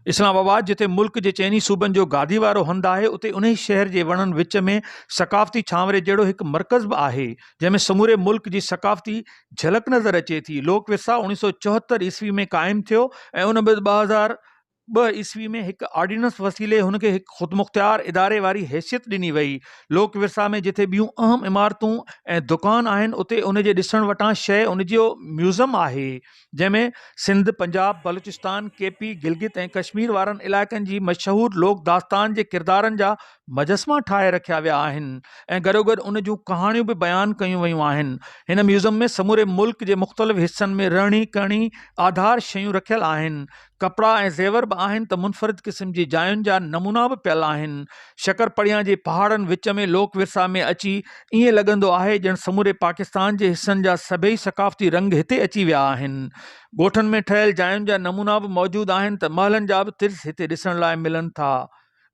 اسلام آباد جتي ملڪ جي چئني صوبن جو گادي وارو هنڌ آهي اتي انهي شهر جي وڻن وچ ۾ ثقافتي ڇانوري جهڙو هڪ مرڪز به آهي جنهن ۾ سموري ملڪ جي ثقافتي جهلڪ نظر اچي ٿي. لوڪ ورثا 1974 عيسوي ۾ قائم ٿيو ۽ ان بعد 2002 عيسوي ۾ هڪ آرڊيننس وسيلي هن کي هڪ خودمختيار اداري واري حيثيت ڏني وئي. لوڪ ورثا ۾ جتي ٻيون اهم عمارتون ۽ دڪان آهن اتي ان جي ڏسڻ وٽان شيء ان جو ميوزم آهي. جنهن ۾ سنڌ، پنجاب، بلوچستان، ڪي پي، گلگت ۽ ڪشمير وارن علائقن جي مشهور لوڪ داستان جي ڪردارن جا مجسما ٺاهي رکيا ويا آهن ۽ گڏوگڏ ان جون ڪهاڻيون به بيان ڪيون ويون آهن. هن ميوزم ۾ سموري ملڪ جي مختلف حصن ۾ رهڻي ڪهڻي آڌار شيون رکيل آهن. ڪپڙا ۽ زيور به آهن ته منفرد قسم جي جاين جا نمونا به پيل آهن. شڪر پڙيان جي پهاڙن وچ ۾ لوڪ ورثا ۾ اچي ائين لڳندو آهي ڄڻ سموري پاڪستان جي حصن جا سڀيئي ثقافتي رنگ هتي اچي ويا آهن. ڳوٺن ۾ ٺهيل جاين جا نمونا به موجود آهن ته محلن جا به طرز هتي ڏسڻ لاء ملن ٿا.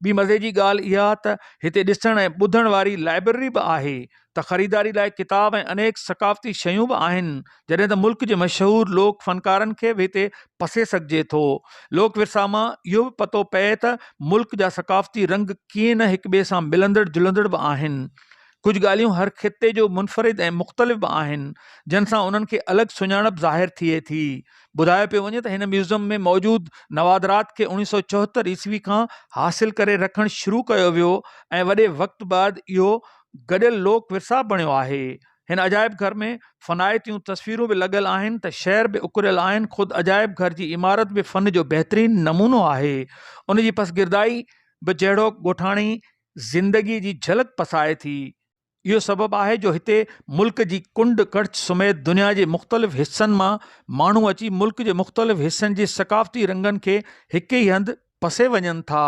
ٻي مزي جي ڳالهه اها ته هتي ڏسڻ ۽ ٻڌڻ واري لائبرري به آهي ته خريداري لاء ڪتاب ۽ انيڪ ثقافتي شيون به آهن جڏهن ته ملڪ جي مشهور لوڪ فنڪارن کي به هتي پسي سگهجي ٿو. لوڪ ورثا مان اهو به پتو پئي ته ملڪ جا ثقافتي رنگ ڪيئن نه هڪ ٻئي سان ملندڙ جلندڙ به آهن. ڪجهه ڳالهيون هر خطي جو منفرد ۽ مختلف به آهن، جن سان انهن کي الڳ سڃاڻپ ظاهر ٿئي ٿي. ٻڌايو پيو وڃي ته هن ميوزم ۾ موجود نوادرات کي 1974 عيسوي کان حاصل ڪري رکڻ شروع ڪيو ويو ۽ وڏي وقت بعد اهو گڏيل لوڪ ورثا بڻيو آهي. هن عجائب گهر ۾ فنائتيون تصويرون به لڳل آهن ته شعر به اڪريل آهن، خود عجائب گهر جي عمارت به فن جو بهترين نمونو آهي. ان جي پسگردائي به جهڙوڪ ڳوٺاڻي زندگيء جي جهلڪ پسائي ٿي. اهو سبب آهي جو هتي ملڪ جي ڪنڊ ڪڙڇ سميت دنيا جي مختلف حصن مان ماڻهو اچي ملڪ جي مختلف حصن جي ثقافتي رنگن کي هڪ ئي هنڌ پسي وڃن ٿا.